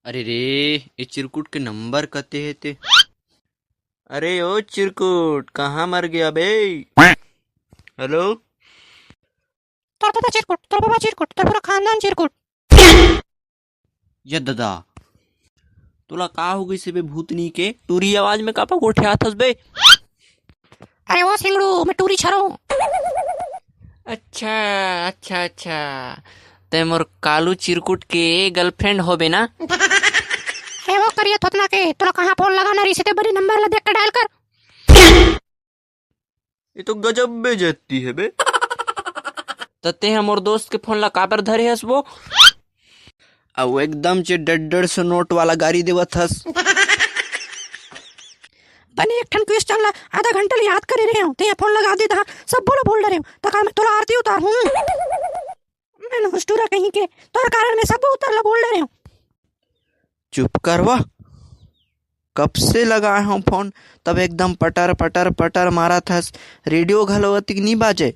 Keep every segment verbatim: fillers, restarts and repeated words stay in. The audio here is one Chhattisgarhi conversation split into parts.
अरे रे, ये चिरकुट के नंबर कते हे ते? अरे ओ चिरकुट, कहाँ मर गया बे? हेलो? तोर पापा चिरकुट, तोर पापा चिरकुट, तोर पूरा खानदान चिरकुट। ये ददा, तोला का हो गइसे बे भूतनी के? टूरी आवाज में काबर गोठियात हस बे? अरे ओ सिंगड़ू, मैं टूरी छरो। अच्छा, अच्छा, अच्छा, ते मोर कालू चिरकुट के गर्लफ्रेंड होबे ना? अरे ओ करिया थोतना के, तोला कहाँ फोन लगाना रहिसे ते बड़ी नंबर ला देख के डायल कर। ये तो गजब बेइज्जती हे बे। त ते ह मोर दोस्त के फोन ला काबर धरे हस वो? अउ एकदम से डेढ़ डेढ़ सौ नोट वाला गारी देवत हस। बने एक ठन क्वेश्चन ला आधा घंटा ले याद करे रहे हो, ते फोन लगा दे दहा, सब बोला बोल डरे हो, त का मैं तोला आरती उतार हूँ? मैं नहुस टूरा कहीं के, तोर कारण मैं सब उतार ला बोल डरे हो। चुप कर वा, कब से लगाए हूँ फोन, तब एकदम पटर पटर पटर मारत हस। रेडियो घलो अतिक नी बाजे,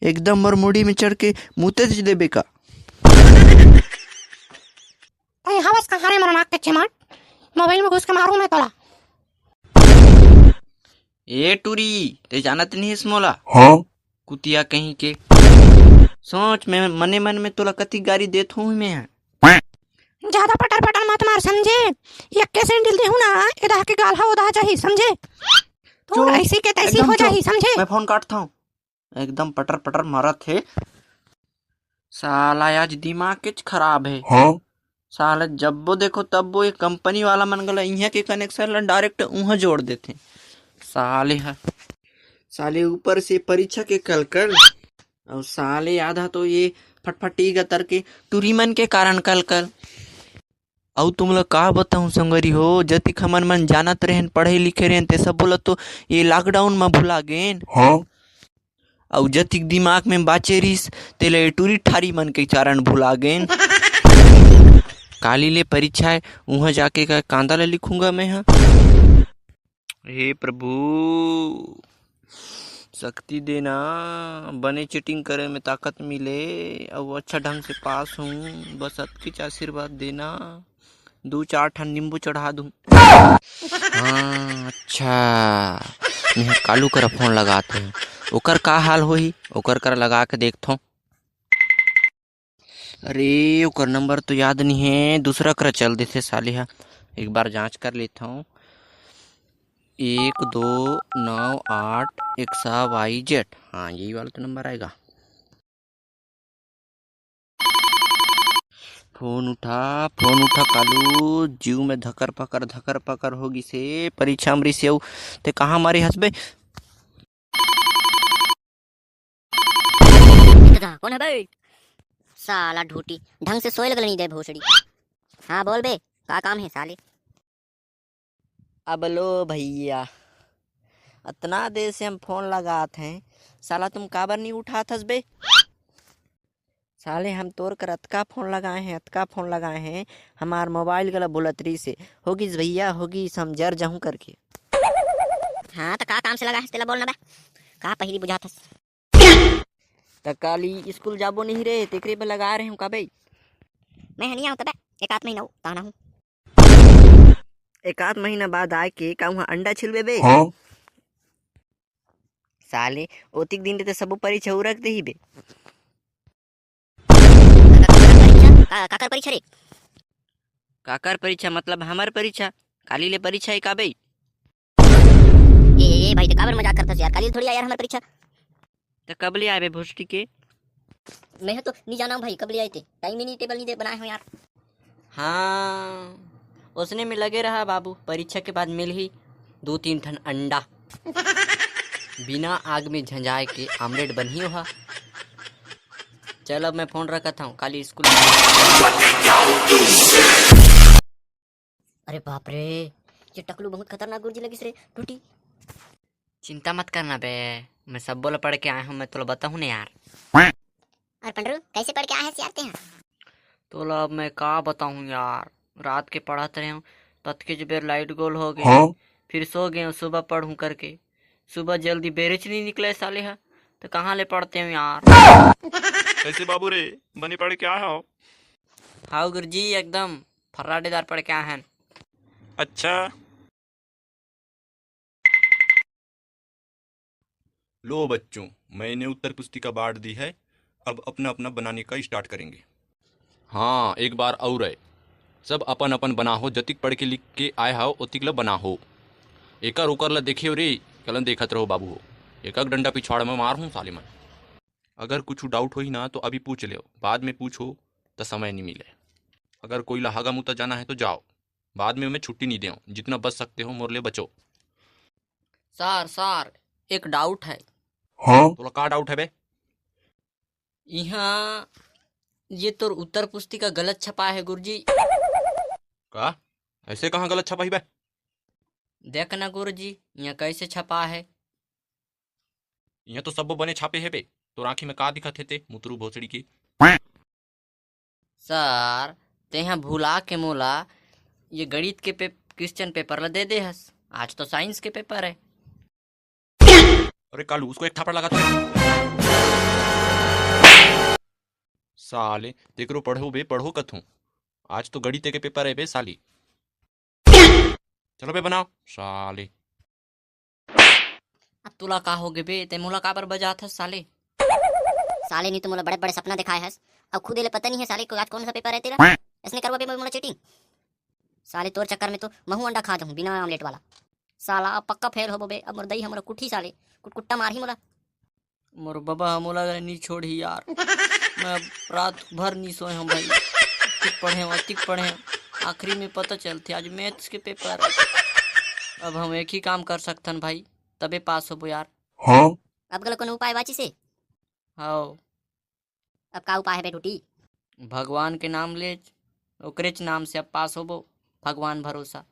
एकदम मोर मुड़ी में चढ़ के मुते देबे का? तैं हवस कहाँ रे मोर नाक के चिमाट? मोबाइल में घुस के मारू मैं तोला। ए टूरी, ते जानत नहीं हस मोला? हाँ? कुतिया कहीं के। सोच, मैं मने मन में तोला कति गारी देत हूँ मैं। ज्यादा पटर पटर मत मार, समझे? एक के सैंडल देहूँ ना, एदा के गाल हा ओदा जाही, समझे? तो चुप, ऐसी के तैसी एकदम हो जाही, चुप। समझे? मैं फोन काटता हूँ। एकदम पटर पटर मारत हे। साला आज दिमाग के खराब हे। हाँ? साला जब्बो देखो तब्बो ये कंपनी वाला मन गला इहाँ के कनेक्शन ला डायरेक्ट उहाँ जोड़ देथे। साले ह, साले ऊपर से परीक्षा के कलकल, अउ साले आधा तो ये फटफटी गतर के टूरी मन के कारण कलकल। अउ तुमला का बताऊं संगरी हो, जतिक हमन मन जानत रहेन, पढ़े लिखे रहेन, ते सबो ला तो ये लॉकडाउन म भुला गेन। हाँ? अउ जतिक दिमाग में बाचे रिस, तेला ए टूरी ठारी मन के कारण भुला गेन। काली ले परीक्षा हे, उहाँ जाके का कांदा ला लिखूंगा मैं हा। हे प्रभु, शक्ति देना, बने चीटिंग करे में ताकत मिले, अउ अच्छा ढंग से पास हूँ, बस अतकीच आशीर्वाद देना। दू चार ठन नींबू चढ़ा दूं। हाँ, अच्छा, मैं कालू करा फोन लगात हूँ, ओकर का हाल होही, ओकर करा लगा के देखथों। अरे, ओकर नंबर तो याद नहीं है, दूसरा करा चल देथे साले हा। एक बार जांच कर लेता हूँ। एक दो नौ आठ एकसा वाई जेड, हाँ, यही वाला तो नंबर आएगा। फोन उठा, फोन उठा कालू, जीव में धकर पकर, धकर पकर हो गिसे। परीक्षा म रिसे अउ ते कहाँ मारे हस बे? ए दादा, कौन है बे? साला ढूटी, ढंग से सोए लगल नहीं दे भोसड़ी। हाँ बोल बे, का काम है साले? अब लो भैया, अतना देर से हम फोन लगात हैं, साला तुम काबर नहीं उठात हस बे? साले हम तोर कर अतका फोन लगाए हैं, अतका फोन लगाए हैं, हमार मोबाइल गला बोलत रही से, होगिस भैया, होगिस, हम जर जाहूं करके। हाँ, तो का काम से लगा है, तेला बोलना बे, का पहली बुझात हस? त काली स्कूल जाबो नहीं रे, तेकरे बर लगा रहे हूँ का बे? मैं ह नहीं आऊँ तबे, एक आध महीना हो, ताना हूँ। एक आध महीना बाद आके का उहाँ अंडा छिलबे बे? हाँ? साले, ओतिक दिन ले ते सबो परीक्षा उरक देही बे। काकर परीक्षा? का-, काकर परीक्षा रे? काकर परीक्षा मतलब हमर परीक्षा, काली ले परीक्षा है का बे? ए, ए, ए भाई, ते काबर मजाक करथस यार? काली थोड़ी आय यार हमर परीक्षा। त कब ले आय बे भोसड़ी के? मैं तो नहीं जाना हूँ भाई, कब ले आय ते। टाइम ही नहीं, टेबल नहीं दे बनाए हो यार। हाँ, ओसने में लगे रहा बाबू, परीक्षा के बाद मिलही दू तीन ठन अंडा। बिना आग में झंझाए के आमलेट बनही ओहा। चल, अब मैं फोन रखत हूँ, काली स्कूल। अरे बाप रे, ये टकलू बहुत खतरनाक गुरुजी लगिस रे, टूटी। चिंता मत करना बे, मैं सब बोला पढ़ के आया हूँ, मैं तोला बताहूँ ना यार। और पंडरू, कैसे पढ़ के आया है यार ते यहाँ? तोला अब मैं का बताहूँ यार, रात के पढ़त रहे हूँ, ततके जो बेर लाइट गोल हो गए, हाँ? फिर सो गए हूँ, सुबह पढ़ूँ करके। सुबह जल्दी बेरेच नहीं निकले साले हा, तो कहाँ ले पढ़ते हो यार? कैसे बाबू रे, बने पढ़ के आए हो? हाउ गुरुजी, एकदम फर्राटेदार पढ़ के आए हैं। अच्छा। लो बच्चों, मैंने उत्तर पुस्तिका बांट दी है। अब अपना अपना बनाने का स्टार्ट करेंगे। हाँ, एक बार और है, सब अपन अपन बनाहो, जतिक पढ़ के लिख के आए हाव ओतिक ल बनाहो। एकर ओकर ल देखे रे, कलन देखत रहो बाबू हो। एक एक डंडा पिछवाड़ में मार हूँ साले मन। अगर कुछ डाउट होही ना तो अभी पूछ लेव, बाद में पूछो तो समय नहीं मिले। अगर कोई ला हागा मुता जाना है तो जाओ, बाद में मैं छुट्टी नहीं देव। जितना बच सकते हो मोर ले बचो। सर सर, एक डाउट है। हाँ? तोला का डाउट है बे? यहाँ ये तोर उत्तर पुस्तिका गलत छपा है गुरुजी। का? ऐसे कहाँ गलत छपा ही बे? देख ना गुरुजी, यहाँ कैसे छपा है। यहाँ तो सब्बो बने छापे हे बे। तोर आँखी में का दिखत हे ते मुतरू भोसड़ी के? सर, तेहा भुला के मोला ये गणित के पे, क्वेश्चन पेपर ला दे दे हस। आज तो साइंस के पेपर है। अरे कालू, उसको एक थापड़ लगा तू। साले, तेकरो पढ़ो बे, पढ़ो कथूं। आज तो गणित के पेपर है बे साली। चलो बे बनाओ साले। अब तुला का हो गे बे, ते मोला काबर बजात हस साले? साले नी तो मोला बड़े बड़े सपना दिखाए हस, अब खुद ले पता नहीं है साले को आज कौन सा पेपर है तेरा। इसने करवा बे मोला चीटिंग। साले तोर चक्कर में तो महू अंडा खा जाऊं बिना ऑमलेट वाला। साला अब पक्का फेल होबो बे, अब मोर दई हमला कुट्ठी साले, कुटकुट्टा मारही मोला। मोर बबा ह मोला नी छोड़ही यार। मैं अब रात भर नी सोए हूँ भाई। अतिक पढ़े हूँ, अतिक पढ़े हूँ, आखिरी में पता चलथे आज मैथ्स के पेपर है। अब हम एक ही काम कर सकथन भाई, तबे पास होबो यार। हाँ? अब गलत कोनो उपाय बाचिस हे? हाव। अब का उपाय है बे टूटी? भगवान के नाम ले, ओकरेच नाम से अब पास होबो। भगवान भरोसा।